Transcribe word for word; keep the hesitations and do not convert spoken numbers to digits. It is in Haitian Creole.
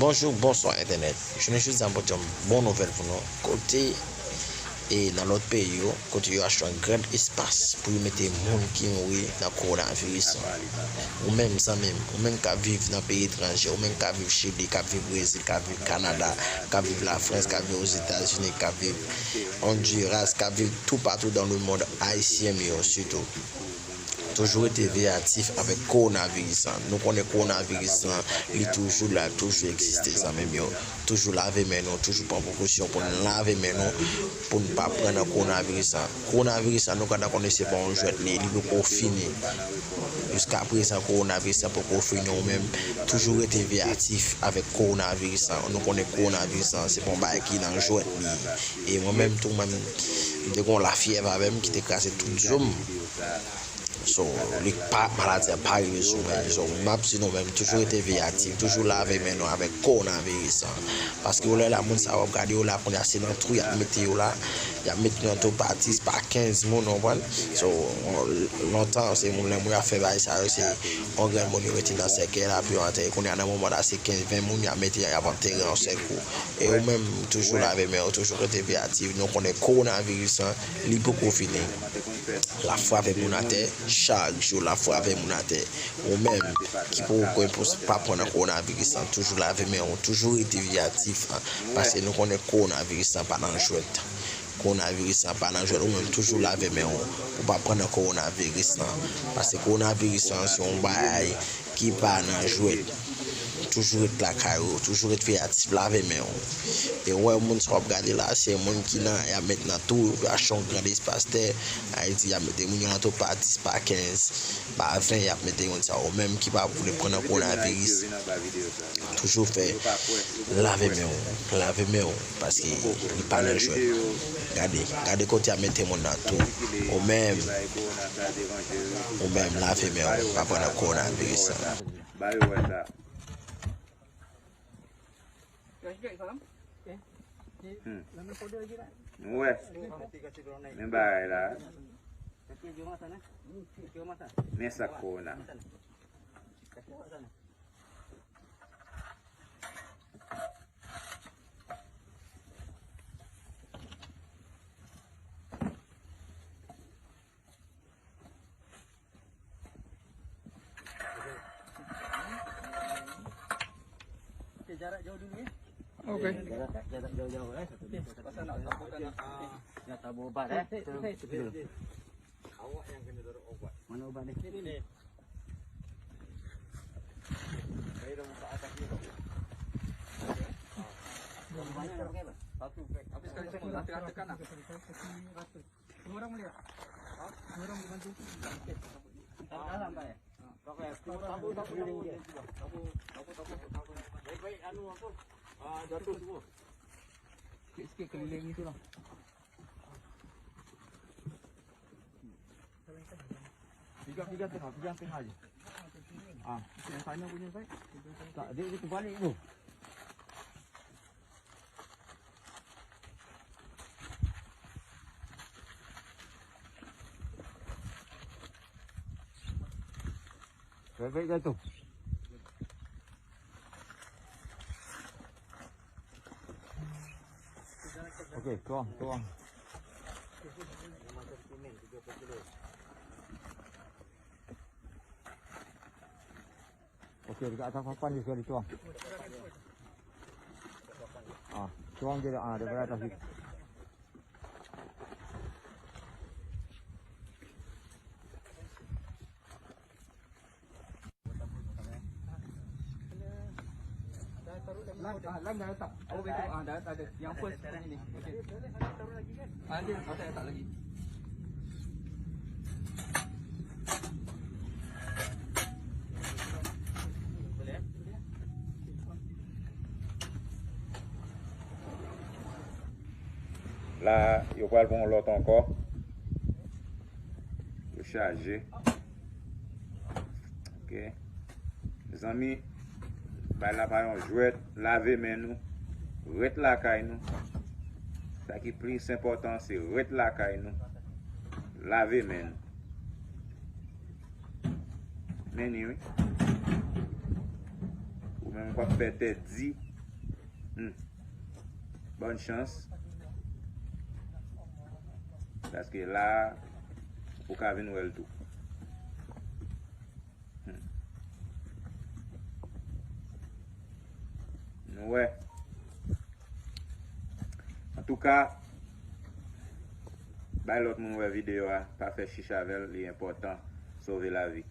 Bonjou, bonswa entènèt. Jounen jodi a m pote yon bon nouvèl pou nou. Kote e nan lòt peyi yo, kote yo achte yon gran espas pou yo mete moun ki mouri nan kowonaviris lan. Ou menm zanmi m, ou menm k ap viv nan peyi etranje, ou menm k ap viv Chili, k ap viv Brezil, k ap viv Kanada, k ap viv Lafrans, k ap viv Ozetazini, k ap viv Honduras, k ap viv toupatou dans le monde, ayisyen m yo sitou. Toujou rete veyatif avèk kowonaviris lan. Nou konnen kowonaviris lan, li toujou la, toujou egziste, zanmi m yo. Toujou lave men nou, toujou pran prekosyon pou n lave men nou, pou n pa pran nan kowonaviris lan. Kowonaviris lan, nou gentan konnen se pa yon jwèt li ye, li poko fini. Jiska prezan, kowonaviris lan poko fini, ou menm, toujou rete veyatif avèk kowonaviris lan. Nou konnen kowonaviris lan, se pa yon bagay ki nan jwèt li ye. E mwen menm tou, mwen menm, m te gen yon lafyèv avè m ki te kraze tout zo m. So, li pa, maladi a pa rive sou mwen. So, m ap di nou menm, toujou rete veyatif, toujou lave men nou avèk kowonaviris lan. Paske yo lè la, moun sa w ap gade yo la, kounye a se nan twou y ap mete yo la. Y ap mete yo nan twou pa dis, pa kenz moun, w konprann? So, lontan, se moun lè moun y ap fè bagay sa yo, se yon grenn moun yo mete nan sèkèy la, pou yo antère. Kounye a, nan moman la, se kenz, ven moun y ap mete, y ap antere yon sèl kou. E yo menm, toujou lave men yo, toujou rete veyatif. Nou konnen kowonaviris lan, li poko fini. L ap frape moun atè, chak jou l ap frape moun atè. Ou menm ki poko gen pou pa pran nan kowonaviris lan, toujou lave men w, toujou rete veyatif, paske nou konnen kowonaviris lan pa nan jwèt. Kowonaviris lan pa nan jwèt, ou menm toujou lave men w pou pa pran nan kowonaviris lan. Paske kowonaviris lan se yon bagay ki pa nan jwèt. Toujou ret lakay ou, toujou ret veyatif, lave men w. E w wè moun sa w ap gade la, se moun ki nan, y ap met nan twou, yo achte yon gran espas tè, Ayiti, y ap mete moun yo nan twou pa dis, pa kenz, pa ven, y ap mete moun sa. Ou menm ki pa vle pran nan kowonaviris, toujou fè lave men w, lave men w, paske li pa nan jwèt. Gade, gade kote y ap mete moun nan twou. Ou menm, ou menm, lave men w, pa pran nan kowonaviris lan. Ba yo wè sa. Hmm. Nou wè. Men bagay la. Men sa k kowona. Oke. Jarak, jarak jauh-jauh, eh. Pasal nak takutkan, ah, nak tabur ubat, eh. Okey, okey, okey. Awak yang kena taruh ubat. Mana ubat ni? Sini, ni. Saya dah buka atas ni, Pak. Okey. Ah. Berapa banyak nak pakai, Pak? Satu beg. Habis sekali semua, rata-ratakan lah. Semua orang boleh tak? Ha? Semua orang boleh bantu? Okey. Dalam, Pak, eh? Baik-baik, anu apa? Ah, jatuh semua. Sikit-sikit keliling situ lah. Pijak, pijak tengah, pijak tengah je. Ah, yang sana punya, Pak. Tak, dia, dia terbalik tu. Baik-baik jatuh. Okey, tuang, tuang. Okey, dekat atas papan dia sekali tuang. Ah, tuang je dah, ah, daripada atas situ. Lan, ah, lan dah letak. Oh, betul. Ah, dah letak ada. Yang first ini. Okey. Ah, dia, ah, tak letak lagi. La, yo pral pran yon lòt ankò. Yo chaje. Ok. Mezanmi, bagay la pa yon jwèt. Lave men nou. Ret lakay nou. Sa ki plis enpòtan, se ret lakay nou. Lave men nou. Men ni, wi. Ou menm k ap fè tèt di, Hmm. Bòn chans. Paske la, ou ka vin wè l tou. Hmm. Nou wè. Antouka, bay lòt moun wè videyo a, pa fè chich avè l, li enpòtan, sove lavi.